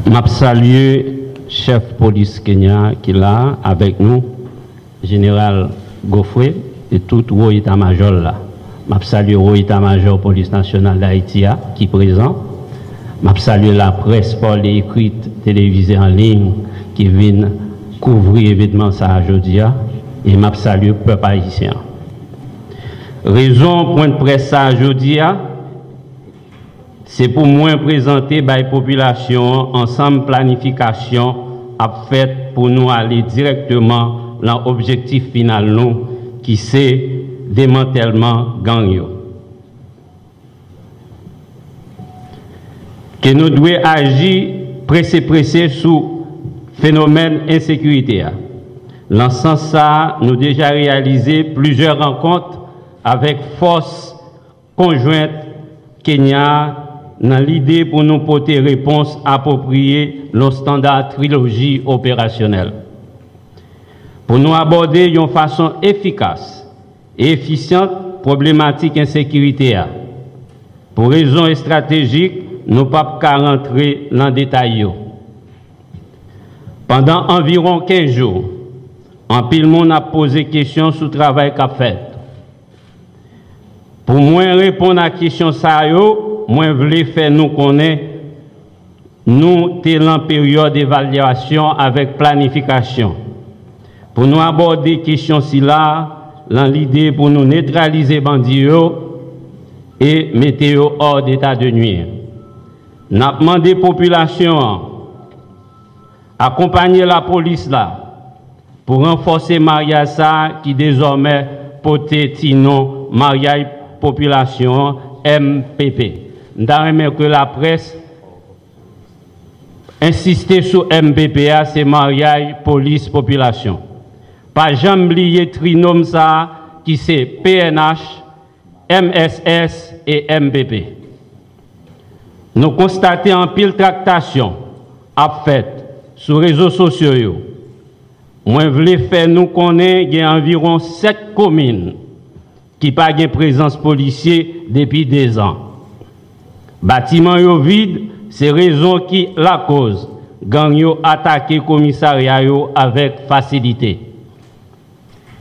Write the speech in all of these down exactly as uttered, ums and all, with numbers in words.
M ap salye chèf polis Kenya ki la avèk nou, Jeneral Godfrey, e tout wo eta majò l la. M ap salye wo eta majò Polis Nasyonal d Ayiti a ki prezan. M ap salye laprès, pa le ekrit, televize, an liy ki vin kouvri evènman sa a jodi a. E m ap salye pèp ayisyen an. Rezon pwennprès sa a jodi a, se pou mwen prezante bay popilasyon an ansanm planifikasyon ap fèt pou nou ale dirèkteman nan objektif final nou, ki se demantèlman gang yo. Ke nou dwe aji prese prese sou fenomèn ensekirite a. Nan sans sa a, nou deja reyalize plizyè rankont avèk fòs konjwent Kenya a nan lide pou nou pote repons apwopriye nan yon estanda triloji operasyonèl. Pou nou abòde yon fason efikas e efisyan pwoblematik ensekirite a. Pou rezon estratejik, nou p ap ka rantre nan detay yo. Pandan anviwon kenz jou, anpil moun ap poze kesyon sou travay k ap fèt. Pou mwen reponn a kesyon sa yo, mwen vle fè nou konnen nou te lan peryòd evalyasyon avèk planifikasyon. Pou nou abòde kesyon sila a, lan lide pou nou netralize bandi yo e mete yo hors d'état de nuire. N ap mande popilasyon an akonpanye lapolis la pou ranfòse maryaj sa a ki dezòmè pote ti non maryaj popilasyon an, M P P. M ta renmen ke laprès ensiste sou M P P a, se maryaj polis popilasyon. Pa janm bliye trinòm sa a ki se P N H, M S S e M P P. Nou konstate anpil traktasyon ap fèt sou rezo sosyo yo. Mwen vle fè nou konnen gen anviwon sèt komin ki pa gen prezans polisye depi dezan. Batiman yo vid, se rezon ki lakoz gang yo atake komisarya yo avèk fasilite.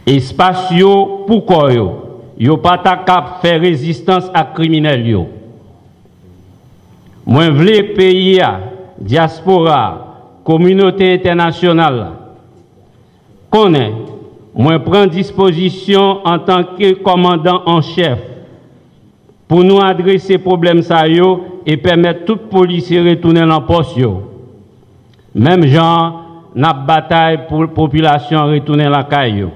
Espas yo pou kò yo, yo pa ta kab fè rezistans ak kriminèl yo. Mwen vle peyi a, dyaspora a, kominote entènasyonal la konnen mwen pran dispozisyon antanke kòmandan an chèf pou nou adrese pwoblèm sa yo e pèmèt tout polisye retounen lan pòs yo. Menm jan an, n ap batay pou popilasyon an retounen lakay yo.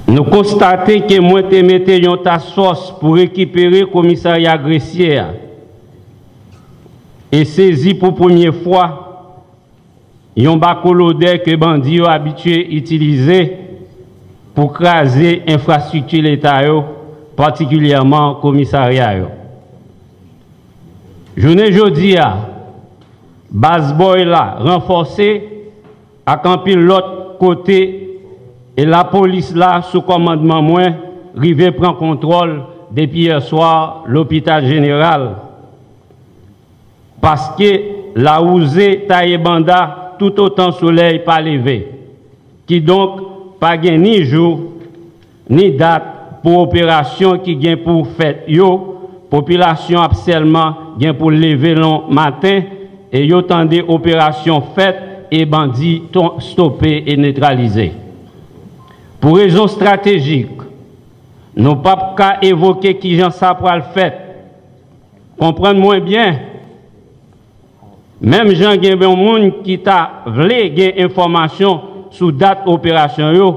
Nou konstate ke mwen te mete yon task force pou rekipere komisarya Gresye a e sezi pou premye fwa yon bako lodè ke bandi yo abitye itilize pou kraze enfrastrikti Leta yo, patikilyèman komisarya yo. Jounen jodi a, Baz Bòy la ranfòse ak anpil lòt kote e lapolis la sou kòmandman mwen rive pran kontwòl depi yè swa Lopital Jeneral. Paske lawouze taye banda toutotan solèy pa leve. Kidonk, pa gen ni jou, ni dat pou operasyon ki gen pou fèt yo. Popilasyon ap sèlman gen pou leve lan maten e yo tande operasyon fèt e bandi ton- stope e netralize. Pou rezon estratejik, nou p ap ka evoke kijan sa pral fèt. Konprann mwen byen, menm jan gen yon moun ki ta vle gen enfòmasyon sou dat operasyon yo,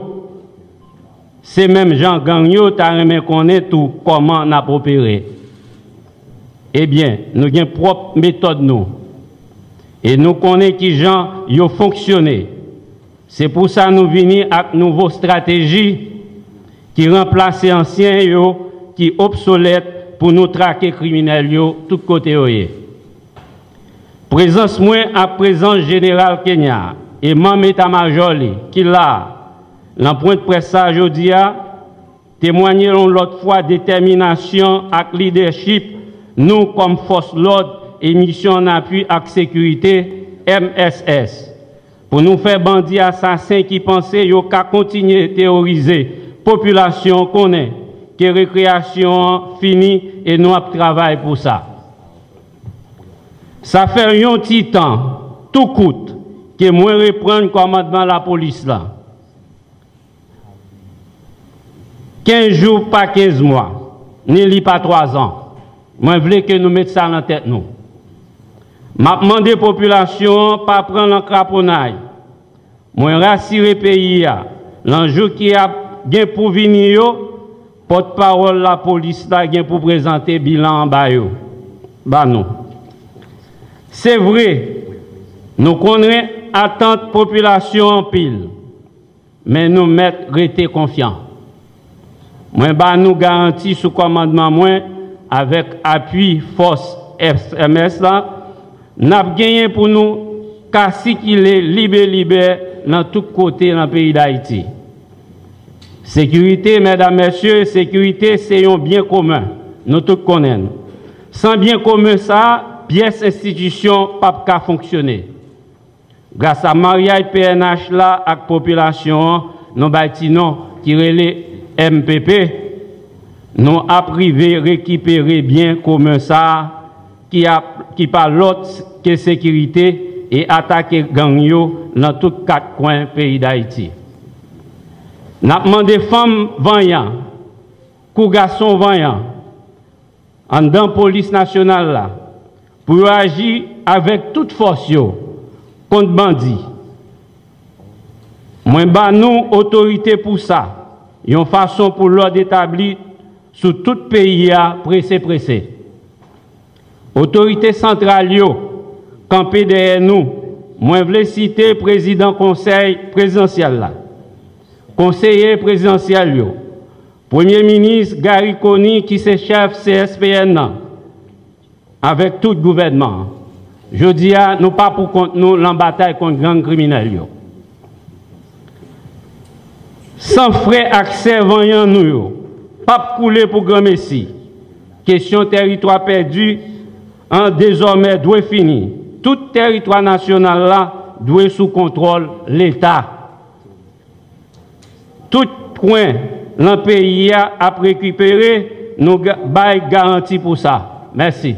se menm jan gang yo ta renmen konnen tou kòman n ap opere. Ebyen, nou gen pwòp metòd nou e nou konnen kijan yo fonksyone. Se pou sa nou vini ak nouvo estrateji ki ranplase ansyen yo ki obsolèt pou nou trake kriminèl yo tout kote yo ye. Prezans mwen ak prezans Jeneral Kenya e manm eta majò li ki la a lan pwennprès sa a jodi a, Temwanye yon lòt fwa detèminasyon ak lidèchip nou kòm fòs lòd e misyon an apui ak sekirite, M S S, pou nou fè bandi asasen ki panse yo ka kontinye teworize popilasyon konnen ke rekreyasyon an fini e nou ap travay pou sa. Sa fè yon ti tan, tou kout, ke mwen reprann kòmandman lapolis la. Kenz jou pa kenz mwa, ni li pa twazan. Mwen vle ke nou met sa nan tèt nou. M ap mande popilasyon an pa pran nan kraponnay. Mwen rasire peyi a, nan jou ki ap gen pou vini yo, pòtpawòl lapolis la gen pou prezante bilan an ba yo, ba nou. Se vre, nou konnen atant popilasyon anpil, men nou mèt rete konfyan. Mwen ba nou garanti sou kòmandman mwen, avèk apui fòs S M S la, n ap genyen pou nou ka sikile libe libe nan tout kote nan peyi Dayiti. Sekirite, medam, mesye, sekirite se yon byen komen, nou tout konnen l. San byen komen sa a, pyès enstitisyon p ap ka fonksyone. Gras a maryaj P N H la ak popilasyon an, nou bay ti non ki rele M P P, nou ap rive rekipere byen komen sa a ki ap, ki pa lòt ke sekirite e atake gang yo nan tout kat kwen peyi Dayiti. N ap mande fanm vanyan kou gason vanyan anndan polis nasyonal la pou yo aji avèk tout fòs yo kont bandi. Mwen ba nou otorite pou sa, yon fason pou lòd etabli sou tout peyi a prese prese. Otorite santral yo kanpe dèyè nou. Mwen vle site prezidan konsèy prezidansyèl la, konseye prezidansyèl yo, premye minis Garry Conille ki se chèf C S P N nan, avèk tout gouvènman an. Jodi a, nou pa pou kont nou lan batay kont gang kriminèl yo. San frè ak sè vanyan nou yo p ap koule pou granmesi. Kesyon tèritwa pèdi an dezòmè dwe fini. Tout tèritwa nasyonal la dwe sou kontwòl Leta. Tout kwen lan peyi a ap rekipere, nou ga-, bay garanti pou sa. Mèsi.